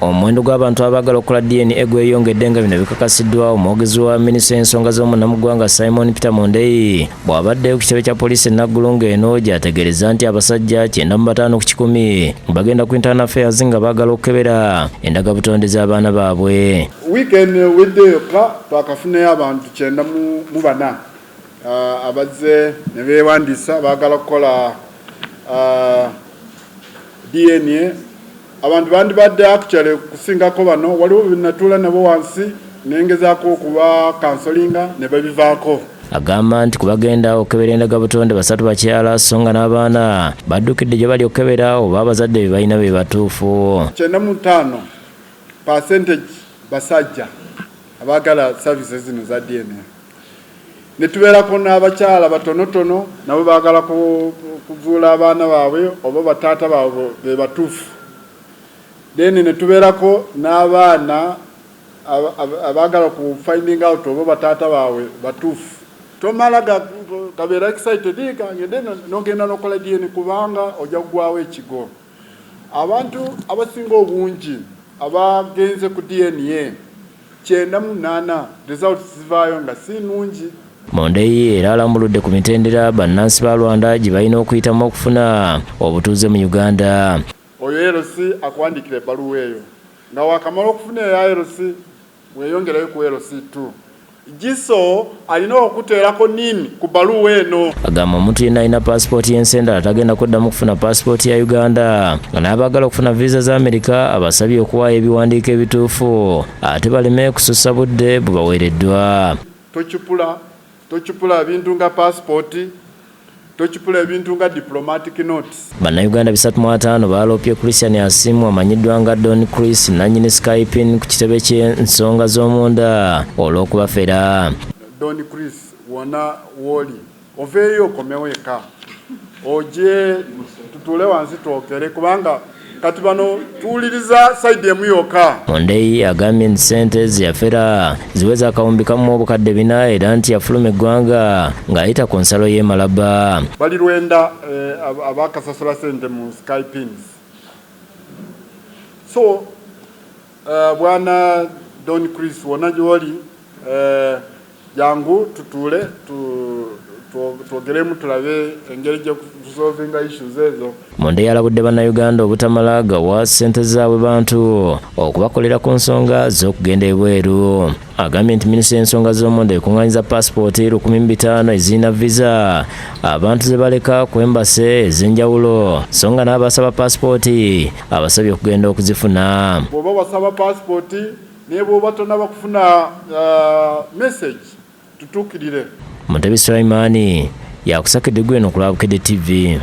Omuwendo gw'abantu abaagala okukola DNA gweyongedde, nga bino bikakasiddwa omwogezi wa minisitule y'ensonga z'omunda mu ggwanga, Simon Peter Mundeyi, bw'abadde ku kitebe kya poliisi e Naggulu, ng'eno gy'ategeereza nti abasajja 95 ku 100 bagenda ku Internal Affairs nga baagala okukebera endagabutonde z'abaana baabwe. Weekend ewedde yokka twakafunayo abantu 94 abazze ne beewandiisa, baagala kukola DNA. Abantu bandibadde actually kusingako bano. Waliwo benatuula nabo wansi nengezaako okuba counsellinga ne babivaako. Agamba nti kubagenda okukebera endagabutonde, basatu bakyala, so nga n'abaana baddukidde gye bali okukebera oba abazadde be balina be batuufu. 95 percentage basajja abaagala services zino za DNA, ne tubeerako n'abakyala batonotono, nabo baagala kuzuula abaana baabwe oba bataata baabwe be batuufu. Then ne tubeerako n'abaana abaagala ku finding out oba bataata baabwe batuufu. Tomala gabeera excited, kangende nogenda nokola DNA, kubanga ojja kugwawo ekigo. Abantu abasinga obungi abagenze ku DNA, 98, results zivaayo nga si nnungi. Mundeyi era alambuludde ku mitendera bannansi ba Rwanda gye balina okuyitamu okufuna obutuuze mu Uganda. Oyo LC akuwandiikira ebbaluwa eyo, nga wakamala okufuna eya LC, weeyongerayo ku LC2. GISO alina okuteerako NIN ku bbaluwa eno. Agamba omuntu yenna alina paasipooti y'ensi endala tagenda kuddamu kufuna paasipooti ya Uganda, nga n'abaagala okufuna viiza za Amerika abasabye okuwaayo ebiwandiiko ebituufu ate baleme kusussa budde bubaweereddwa. Tokipula, tokipula ebintu nga paasipooti, tokipula ebintu nga diplomatic notes. Bannayuganda 350 baloopye Christian Asimu, amanyiddwa nga Don Chris, nannyini Skypin, ku kitebe ky'ensonga z'omunda olw'okubafera. Don Chris, wona wooli, oveeyo okomewo eka, oje tutuule wansi twogere, kubanga kati bano tuwuliriza side emu yokka. Mundeyi agambye nti ssente zeyafera ziweza 1400, era nti yafuluma eggwanga ng'ayita ku nsalo y'e Malaba. Bali 90 abakasasula sente mu Skypins. So bwana Don Chris, wonna gyoli, jangu tutuule twogeremu, tulabe engeri gye tusolvinga issues ezo. Mundeyi alabudde Bannayuganda obutamala gawa ssente zaabwe bantu okubakolera ku nsonga z'okugenda ebweru. Agambye nti minisitule y'ensonga z'omunda ekuŋŋaanyiza paasipooti 1500 ezirina visa abantu ze baleka ku embassy ez'enjawulo, so nga n'abasaba paasipooti abasabye okugenda okuzifuna. Bw'oba wasaba paasipooti, naye bw'oba tonaba kufuna message, tutuukirire. Mutebi Sulaimaani yakusakidde gweno ku Lwabukedde TV.